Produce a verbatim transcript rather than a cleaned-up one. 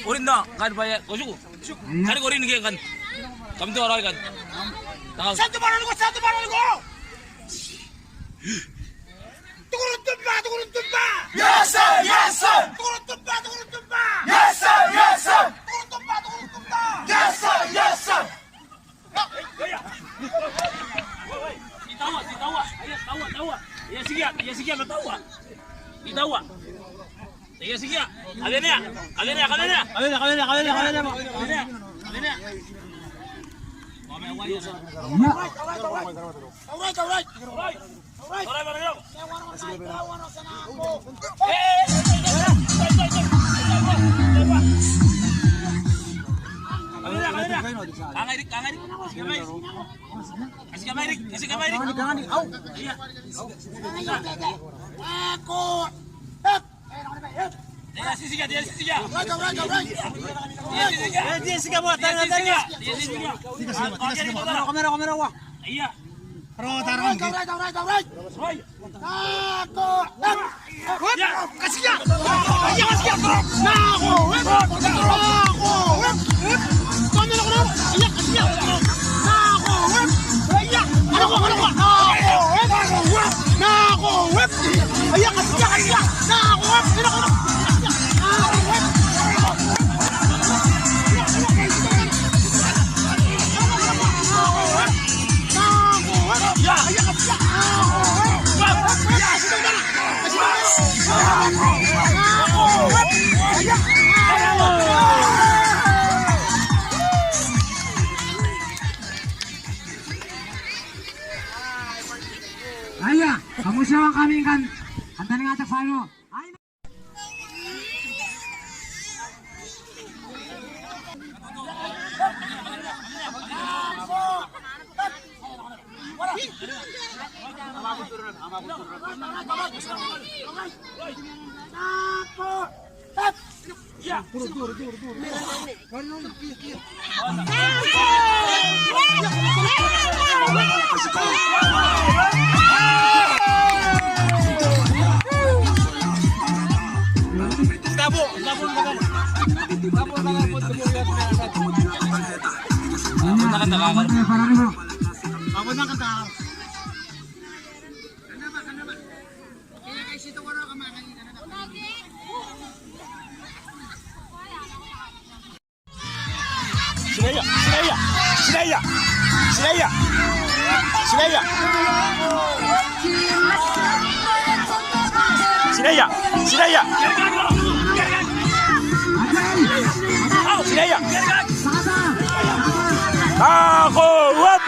Orin nao, ngkai bwa e a kotiku. Kari korin ke ngkai. Kam te ora ngkai. Tangau. Santo Baroniko, Santo Baroniko. Tukurun tumba, tukurun tumba. Yes, sir, yes, sir. Tukurun tumba, tukurun tumba. Yes, sir, yes, sir. Tukurun tumba, tukurun tumba. Yes, sir, yes, sir. Ti taua, ti taua. Aia, taua, taua. Aia, tikia, aia, tikia ma taua. Ti taua. Aia, tikia. Kawenea, kawenea, kawenea. Kawenea, kawenea, kawenea, kawenea. Kawenea, kawenea. All right, all right. All right. Aia, kam uti ao ngkami ngkanne. Kam taninga te fano. Sinaia, Sinaia, Sinaia. Sinaia. Sinaia, Sinaia. Sinaia. Nako, uap.